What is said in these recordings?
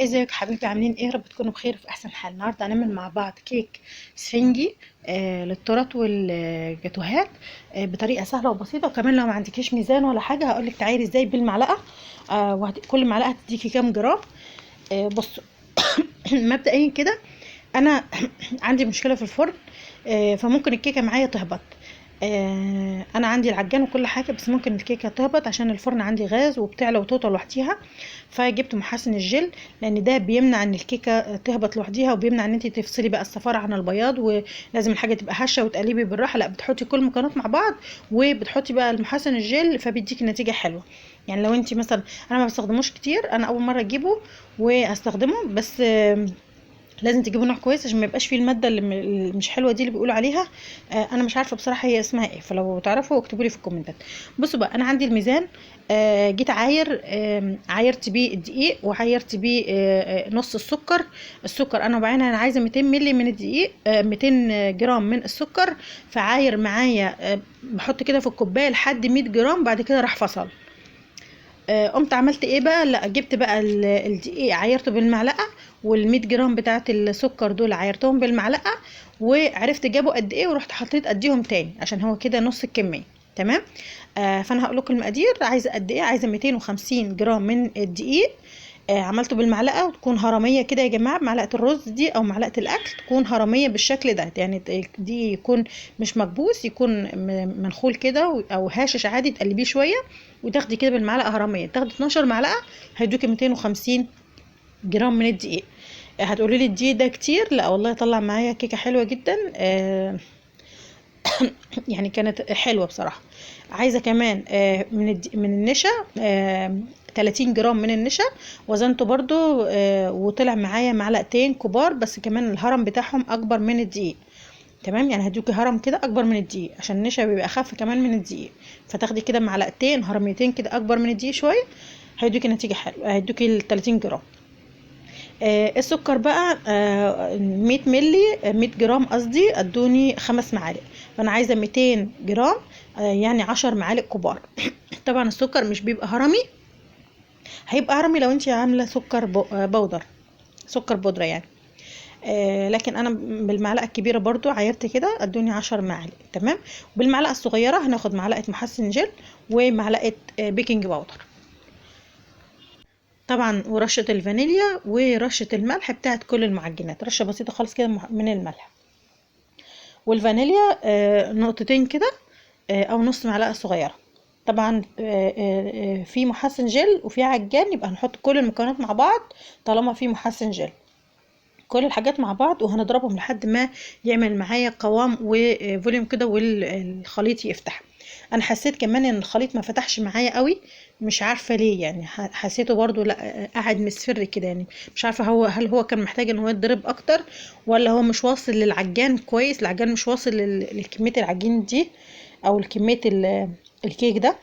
ازيك حبيبي؟ عاملين ايه؟ رب تكونوا بخير في احسن حال. النهارده هنعمل مع بعض كيك سفنجي للتورت والجاتوهات بطريقة سهلة وبسيطة، وكمان لو ما عندكيش ميزان ولا حاجة هقولك تعايري ازاي بالمعلقه، كل معلقه تديكي كام جرام. بصوا مبدئيا كده انا عندي مشكلة في الفرن، فممكن الكيكه معايا تهبط. انا عندي العجان وكل حاجة، بس ممكن الكيكه تهبط عشان الفرن عندي غاز وبتعلى وتوطى لوحديها، فجبت محسن الجل لان ده بيمنع ان الكيكه تهبط لوحديها، وبيمنع ان انت تفصلي بقى الصفار عن البياض، ولازم الحاجة تبقى هشه وتقلبي بالراحة. لا، بتحطي كل المكونات مع بعض وبتحطي بقى المحسن الجل، فبيديكي نتيجة حلوة. يعني لو انت مثلا، انا ما بستخدموش كتير، انا اول مرة اجيبه واستخدمه، بس لازم تجيبوا نوع كويس عشان ما يبقاش فيه المادة اللي مش حلوة دي اللي بيقولوا عليها. انا مش عارفه بصراحة هي اسمها ايه، فلو تعرفوا اكتبوا لي في الكومنتات. بصوا بقى، انا عندي الميزان، جيت عاير، عايرت بيه الدقيق وعايرت بيه نص السكر. السكر انا بعينها انا عايزه 200 مللي من الدقيق، 200 جرام من السكر، فعاير معايا، بحط كده في الكوباية لحد 100 جرام، بعد كده راح فصل. قمت عملت ايه بقى؟ لا، جبت بقى الدقيق عايرته بالمعلقه، وال100 جرام بتاعه السكر دول عايرتهم بالمعلقه، وعرفت جابوا قد ايه، ورحت حطيت قديهم تاني عشان هو كده نص الكمية. تمام. فانا هقول لكم المقادير. عايزه قد ايه؟ عايزه 250 جرام من الدقيق، عملته بالمعلقه وتكون هرميه كده يا جماعة، معلقه الرز دي او معلقه الاكل تكون هرميه بالشكل ده، يعني دي يكون مش مكبوس، يكون منخول كده او هاشش عادي، تقلبيه شوية وتاخدي كده بالمعلقه هرميه. تاخدي 12 معلقه هيدوكي 250 جرام من الدقيق. هتقولي لي الدقيق ده كتير؟ لا والله طلع معايا كيكة حلوة جدا، يعني كانت حلوة بصراحة. عايزه كمان من النشا، 30 جرام من النشا، وزنته برضو، وطلع معايا معلقتين كبار، بس كمان الهرم بتاعهم اكبر من الدقيق. تمام، يعني هدوكي هرم كده اكبر من الدقيق عشان النشا بيبقى اخف كمان من الدقيق، فتاخدي كده معلقتين هرميتين كده اكبر من الدقيق شوية، هيدوكي نتيجة حلوة، هيدوكي ال 30 جرام. السكر بقى، 100 ملي، 100 جرام قصدي، ادوني 5 معالق، فانا عايزه 200 جرام، يعني 10 معالق كبار. طبعا السكر مش بيبقى هرمي، هيبقى هرمي لو انت عامله سكر بودر، سكر بودره يعني، لكن انا بالمعلقه الكبيرة برضو عايرت كده ادوني 10 معالق. تمام. وبالمعلقه الصغيرة هناخد معلقه محسن جل ومعلقة baking powder طبعا، ورشه الفانيليا ورشه الملح بتاعت كل المعجنات، رشه بسيطة خالص كده من الملح والفانيليا، نقطتين كده، او نص معلقه صغيرة. طبعا، في محسن جل وفي عجان، يبقى هنحط كل المكونات مع بعض طالما في محسن جل، كل الحاجات مع بعض، وهنضربهم لحد ما يعمل معايا قوام و volume كده والخليط يفتح. انا حسيت كمان ان الخليط ما فتحش معايا قوي، مش عارفه ليه، يعني حسيته برضو لا قاعد مصفر كده، يعني مش عارفه هل هو كان محتاج ان هو يتضرب اكتر، ولا هو مش واصل للعجان كويس، العجان مش واصل لكميه العجين دي او لكميه الكيك ده،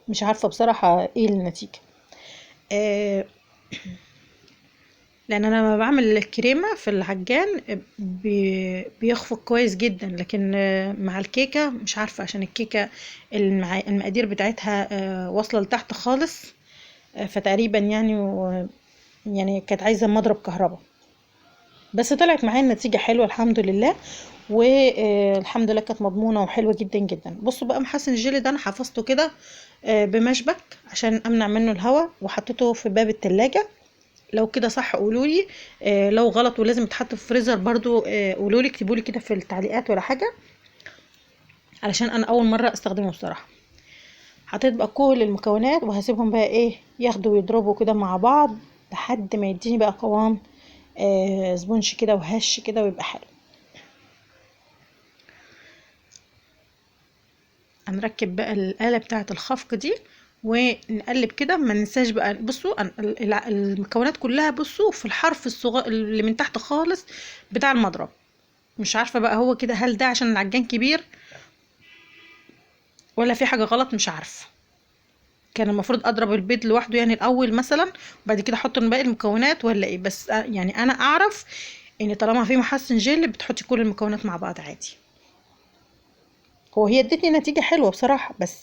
مش عارفه بصراحة ايه النتيجة. لان انا لما بعمل الكريمة في العجان بيخفق كويس جدا، لكن مع الكيكه مش عارفه، عشان الكيكه المقادير بتاعتها، واصله لتحت خالص، فتقريبا كانت عايزه مضرب كهرباء، بس طلعت معايا النتيجة حلوة الحمد لله، والحمد لله كانت مضمونه وحلوه جدا جدا. بصوا بقى، محسن الجيلي ده انا حفظته كده، بمشبك عشان امنع منه الهواء، وحطيته في باب التلاجة. لو كده صح قولولي، لو غلط ولازم يتحط في الفريزر برضو، قولولي، اكتبولي كده في التعليقات ولا حاجة، علشان انا اول مرة استخدمه بصراحة. حطيت بقى كل المكونات وهسيبهم بقى ياخدوا ويضربوا كده مع بعض لحد ما يديني بقى قوام، سبونج كده وهش كده ويبقى حلو. هنركب بقى الآلة بتاعة الخفق دي ونقلب كده، ما ننساش بقى. بصوا، المكونات كلها بصوا في الحرف الصغير اللي من تحت خالص بتاع المضرب، مش عارفة بقى هو كده هل ده عشان العجان كبير ولا في حاجة غلط، مش عارفة. كان المفروض اضرب البيض لوحده الاول مثلا، وبعد كده احط باقي المكونات ولا ايه، بس انا اعرف ان طالما في محسن جل بتحطي كل المكونات مع بعض عادي. هي ادتني نتيجة حلوة بصراحة، بس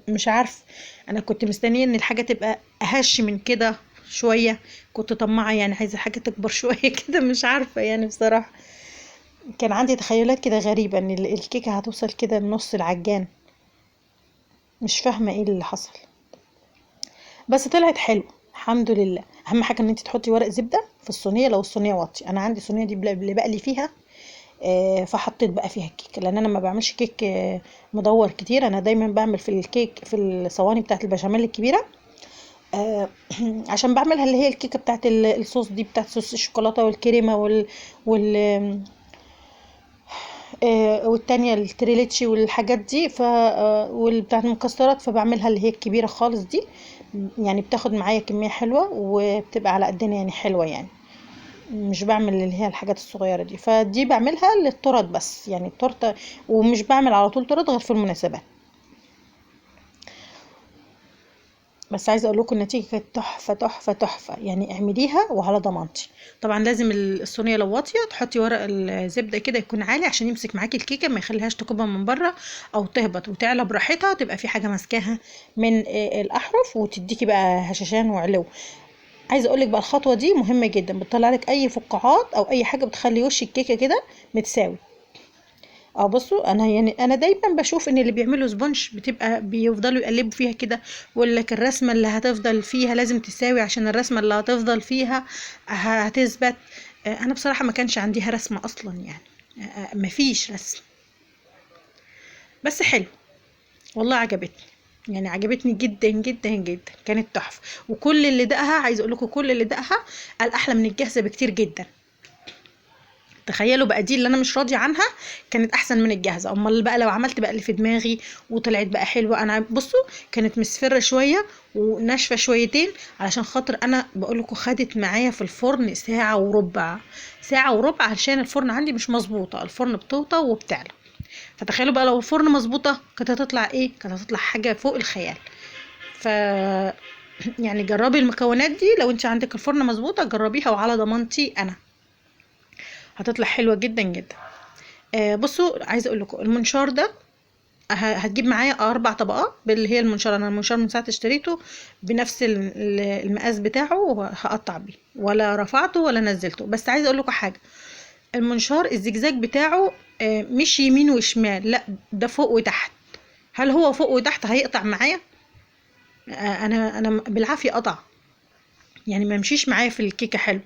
مش عارف، انا كنت مستنية ان الحاجة تبقى اهش من كده شوية، كنت طماعه يعني، عايزه حاجة تكبر شوية كده، مش عارفه يعني بصراحة. كان عندي تخيلات كده غريبة ان الكيكه هتوصل كده لنص العجان، مش فاهمه ايه اللي حصل، بس طلعت حلوة الحمد لله. اهم حاجة ان انت تحطي ورق زبدة في الصينية لو الصينية واطية. انا عندي الصينية دي اللي بقلي فيها، فحطيت بقى فيها الكيك، لان انا ما بعملش كيك مدور كتير، انا دايما بعمل في الكيك في الصواني بتاعه البشاميل الكبيرة، عشان بعملها اللي هي الكيكه بتاعه الصوص دي، بتاعه صوص الشوكولاتة والكريمه وال والتانية التريليتشي والحاجات دي، والبتاعة المكسرات، فبعملها اللي هي الكبيرة خالص دي، يعني بتاخد معايا كمية حلوة وبتبقى على قدنا يعني، حلوة يعني، مش بعمل اللي هي الحاجات الصغيرة دي. فدي بعملها للتورت بس يعني، التورتة، ومش بعمل على طول تورت غير في المناسبات. بس عايزه اقول لكم النتيجة كانت تحفة تحفة تحفة يعني، اعمليها وعلى ضمانتي. طبعا لازم الصينية لو واطية تحطي ورق الزبدة كده يكون عالي عشان يمسك معاكي الكيكه، ما يخليهاش تكبها من بره او تهبط وتعلى براحتها، تبقى في حاجة ماسكاها من الاحرف وتديكي بقى هشاشان وعلو. عايزه اقول لك بقى الخطوة دي مهمة جدا، بتطلع لك اي فقاعات او اي حاجة، بتخلي وش الكيكه كده متساوي. بصوا انا يعني انا دايما بشوف ان اللي بيعملوا sponge بتبقى بيفضلوا يقلبوا فيها كده، ويقول لك الرسمة اللي هتفضل فيها لازم تساوي عشان الرسمة اللي هتفضل فيها هتثبت. انا بصراحة ما كانش عنديها رسمه اصلا يعني، مفيش رسم، بس حلو والله، عجبتني يعني، عجبتني جدا جدا جدا، كانت تحفة. وكل اللي دقها، عايز اقول لكم كل اللي دقها قال احلى من الجاهزة بكتير جدا. تخيلوا بقى دي اللي انا مش راضية عنها كانت احسن من الجاهزة، امال بقى لو عملت بقى اللي في دماغي وطلعت بقى حلوة. انا بصوا كانت مصفره شوية وناشفه شويتين، علشان خاطر انا بقول لكم خدت معايا في الفرن ساعة وربع، ساعة وربع، علشان الفرن عندي مش مظبوطة، الفرن بتوطى وبتعلى. فتخيلوا بقى لو الفرن مظبوطة كانت هتطلع ايه، كانت هتطلع حاجة فوق الخيال. ف يعني جربي المكونات دي لو انت عندك الفرن مظبوطة، جربيها وعلى ضمانتي انا هتطلع حلوة جدا جدا. بصوا عايزه اقول لكم المنشار ده هتجيب معايا 4 طبقات باللي هي المنشار. انا المنشار من ساعة اشتريته بنفس المقاس بتاعه وهقطع بيه، ولا رفعته ولا نزلته. بس عايزه اقول لكم حاجة، المنشار الزجزاج بتاعه مش يمين وشمال، لا ده فوق وتحت. هل هو فوق وتحت هيقطع معايا؟ انا بالعافية قطع يعني، ما مشيش معايا في الكيكه حلو.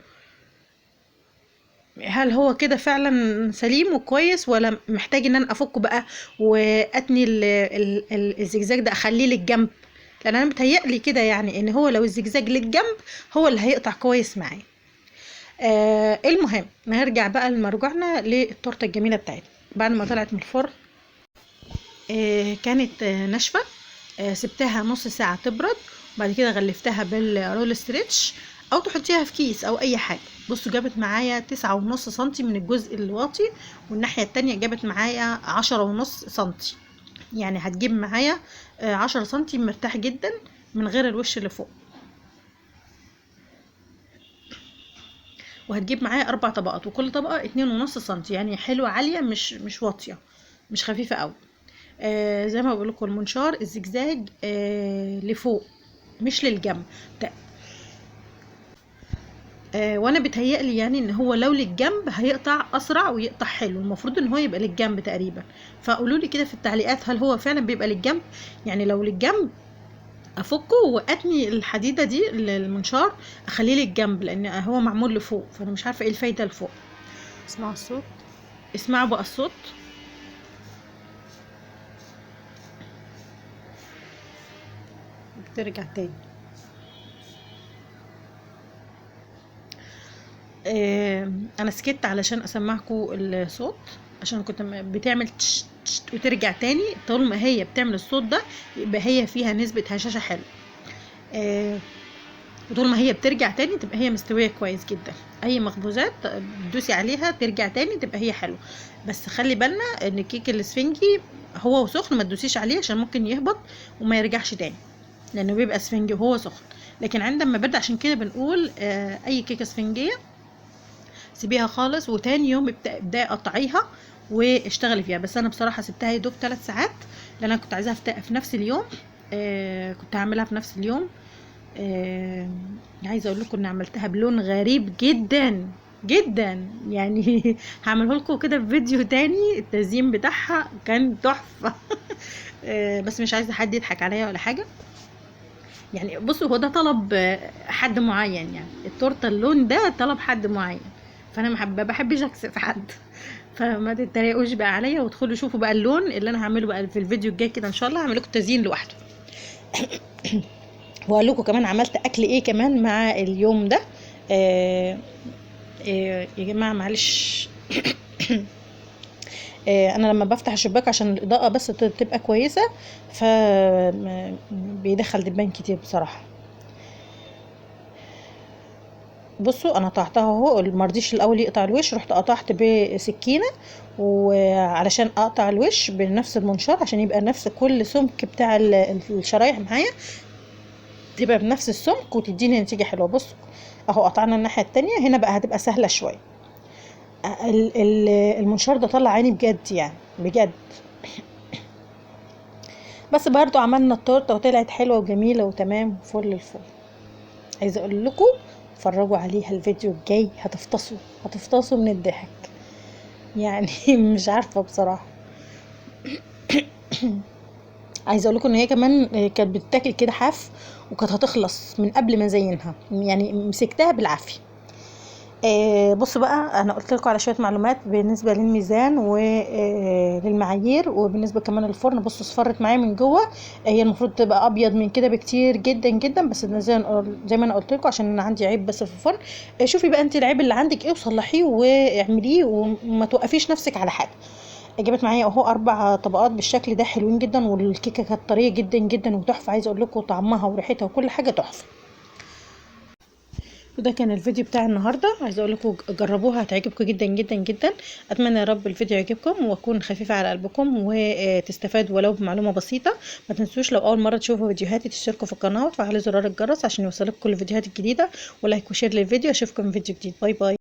هل هو كده فعلا سليم وكويس، ولا محتاج ان انا افكه بقى واتني الزجزاج ده اخليه للجنب؟ لان انا متهيألي كده يعني ان هو لو الزجزاج للجنب هو اللي هيقطع كويس معايا. المهم نرجع بقى لمرجعنا للتورته الجميلة بتاعتنا. بعد ما طلعت من الفرن كانت ناشفة، سبتها نص ساعة تبرد، وبعد كده غلفتها بال roll stretch او تحطيها في كيس او اي حاجة. بصوا جابت معايا 9.5 سنتي من الجزء الواطي، والناحية التانية جابت معايا 10.5 سنتي، يعني هتجيب معايا 10 سنتي مرتاح جدا من غير الوش اللي فوق. وهتجيب معايا 4 طبقات، وكل طبقه 2.5 سنتي، يعني حلوة عالية، مش واطية، مش خفيفة قوي. زي ما بقول لكم المنشار الزجزاج لفوق مش للجنب. وانا بتهيألي يعني ان هو لو للجنب هيقطع اسرع ويقطع حلو، المفروض ان هو يبقى للجنب تقريبا. فقولوا لي كده في التعليقات هل هو فعلا بيبقى للجنب؟ يعني لو للجنب افكه واتني الحديدة دي للمنشار اخليه للجنب، لان هو معمول لفوق، فانا مش عارفه ايه الفايدة لفوق. اسمعوا الصوت، اسمعوا بقى الصوت. بترجع تاني. انا سكت علشان اسمعكم الصوت، عشان كنت بتعمل تش تش وترجع تاني. طول ما هي بتعمل الصوت ده يبقى هي فيها نسبة هشاشة حلوة، وطول ما هي بترجع تاني تبقى هي مستوية كويس جدا. اي مخبوزات تدوسي عليها ترجع تاني تبقى هي حلوة. بس خلي بالنا ان الكيك الاسفنجي هو وسخن ما تدوسيش عليه عشان ممكن يهبط وما يرجعش تاني، لانه بيبقى اسفنجي وهو سخن. لكن عندما برد، عشان كده بنقول اي كيكة اسفنجية سيبيها خالص وتاني يوم ابداي قطعيها واشتغلي فيها. بس انا بصراحة سبتها يدوب 3 ساعات، لان انا كنت عايزاها في نفس اليوم، كنت هعملها في نفس اليوم. عايزه اقول لكم ان عملتها بلون غريب جدا جدا يعني. هعمله لكم كده في فيديو تاني، التزيين بتاعها كان تحفة. بس مش عايزه حد يضحك عليا ولا حاجة يعني. بصوا هو ده طلب حد معين، يعني التورتة اللون ده طلب حد معين، فانا ما بحبش اكسف حد، فما تتريقوش بقى عليا، وادخلوا شوفوا بقى اللون اللي انا هعمله بقى في الفيديو الجاي كده ان شاء الله. هعمل لكم تزيين لوحده، واقول لكم كمان عملت اكل ايه كمان مع اليوم ده. يا جماعة معلش. انا لما بفتح الشباك عشان الاضاءة بس تبقى كويسة، ف بيدخل دبان كتير بصراحة. بصوا انا قطعتها اهو، مرضيش الاول يقطع الوش، رحت قطعت بسكينة، وعلشان اقطع الوش بنفس المنشار عشان يبقى نفس كل سمك بتاع الشرايح معايا، تبقى بنفس السمك وتديني نتيجة حلوة. بصوا اهو قطعنا الناحية التانية، هنا بقى هتبقى سهلة شوية. المنشار ده طلع عيني بجد يعني بجد. بس برضو عملنا التورتة وطلعت حلوة وجميلة وتمام فل الفل. عايزه اقول لكم اتفرجوا عليها الفيديو الجاي، هتفطسوا هتفطسوا من الضحك يعني. مش عارفه بصراحة. عايزه اقول لكم ان هي كمان كانت بتتاكل كده حاف، وكانت هتخلص من قبل ما ازينها يعني، مسكتها بالعافية. بصوا بقى انا قلت لكم على شوية معلومات بالنسبة للميزان وللمعايير، وبالنسبة كمان للفرن. بصوا اصفرت معايا من جوه، هي المفروض تبقى ابيض من كده بكتير جدا جدا، بس زي ما انا قلت لكم عشان انا عندي عيب بس في الفرن. شوفي بقى انت العيب اللي عندك ايه وصلحيه واعمليه، وما توقفيش نفسك على حاجة. جابت معايا اهو 4 طبقات بالشكل ده، حلوين جدا، والكيكه كانت طرية جدا جدا وتحفه. عايزه اقول لكم طعمها وريحتها وكل حاجة تحفة. وده كان الفيديو بتاع النهارده، عايزه اقول لكم جربوها هتعجبكم جدا جدا جدا. اتمنى يا رب الفيديو يعجبكم واكون خفيفة على قلبكم وتستفادوا ولو بمعلومة بسيطة. ما تنسوش لو اول مرة تشوفوا فيديوهاتي تشتركوا في القناة وتفعلوا زرار الجرس عشان يوصلكم كل الفيديوهات الجديدة، و like و share للفيديو. اشوفكم في فيديو جديد، bye bye.